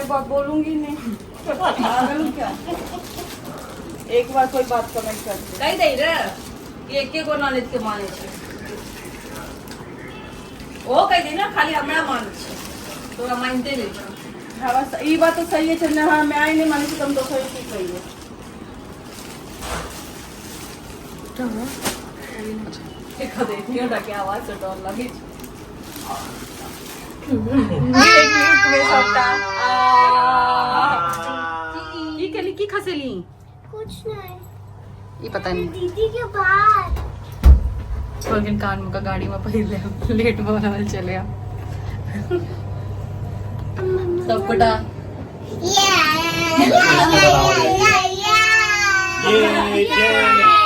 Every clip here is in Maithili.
बात बोलूंगी नहीं। पागल हूँ क्या? एक बार कोई बात कमेंट कर दे। कहि दै रे कि एके गो ननद के मानै छै। ओ कहि दै ने खाली हमरा मानै छै, तोरा मानिते नहि छौ। हाँ बस ई बात तो सही है चंदा। हाँ मैं आई नहीं मानी तो तुम दोसर की कहिए। देखो देखियो ना के आवाज से डर लगै छै। की केली, की खसेली? कुछ नहीं। ई पता नहीं। दीदी के बाद लेकिन कान में का गाड़ी में पहिले लेट भऽ रहल छलै। सब गोटा या या या या। ये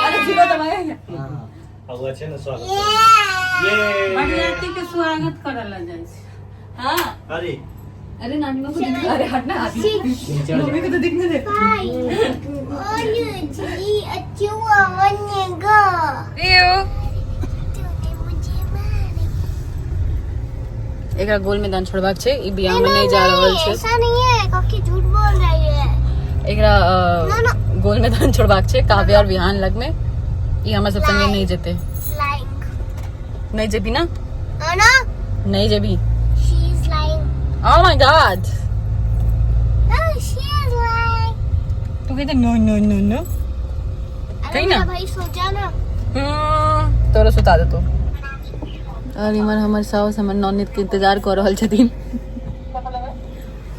अरे जीरो दबाए। अगुआ छै ने स्वागत। ये बरियाती के स्वागत करल जाइ छै। हाँ। अरे अरे नानी माँ को दिख, अरे हटना आदि नीचे मम्मी को तो दिखने दे। फाइव और जी अच्छी बनेगा। तूने मुझे मारे। एकरा गोल मैदान छोड़बाक छै, ई बियाह में नहीं जा रहल छै। ऐसा नहीं है, काकी झूठ बोल रही है। एकरा ना, ना। गोल मैदान छोड़बाक छै काव्या और विहान लग में। ई हमरा सब संगे नहीं जेते। लाइंग। नहीं जेबी ना? ना ना। नहीं जेबी। She is lying. Oh my God. No, she is lying. तू कहते नो नो नो नो। अरे कहीं ना। मेरा भाई सो जाना। तोरा सुता देतो। और इमहर हमर साउस हमर ननद के इंतजार कऽ रहल छथिन।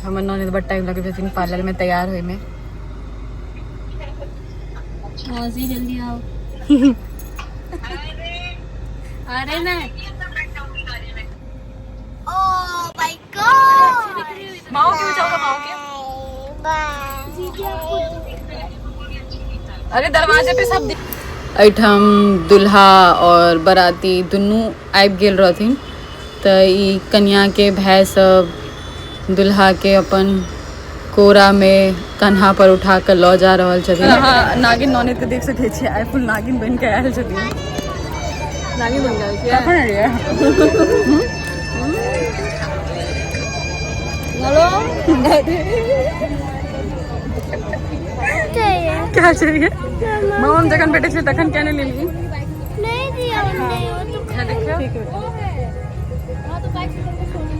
हमर ननद बड टाइम लगै छथिन पार्लर में तैयार होय में। मौसी जल्दी आओ। अरे नहीं। Oh my God. माओ के बचाओ, माओ के। दीदी आपको अरे दरवाजे पे सब एहिठाम दुल्हा और बराती दुनू आबि गेल रहथिन, तऽ ई कनिया के भाय सब दुल्हा के अपन कोरा में कन्हा पर उठा के लऽ जा रहल छथिन। अहाँ नागिन ननद के देख सकै छियै, आइ फुल नागिन बनि के आयल छथिन। नागिन बन गेल छियै। कखन एलियै? हेलो। क्या चाहिए मामा? हम जखन भेटै छलै तखन किया नहि लेलियै? नहीं दिया हमने वो तो। देखियौ। हाँ तो बाइक से तुमको छोड़ने।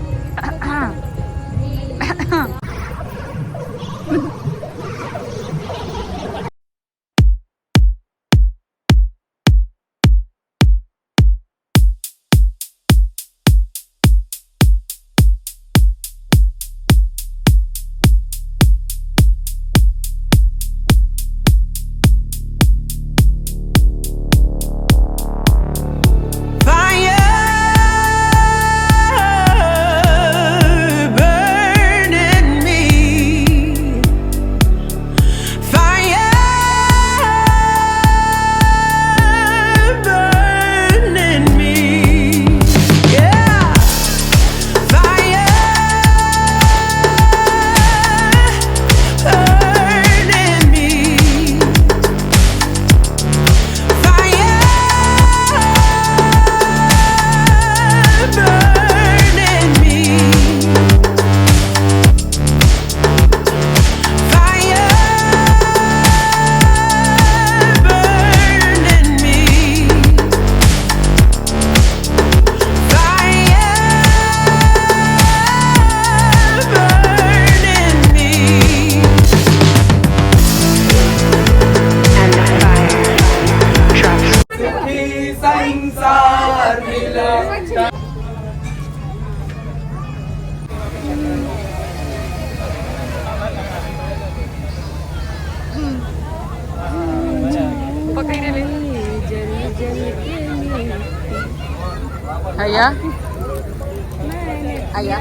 Fire burning me. Fire burning me. Yeah. Fire burning me. Fire burning me. Fire burning me. Fire burning me. And the fire drops. संसार मिला। पकड़ि ले हैया आया।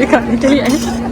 दिखाने के लिए आए।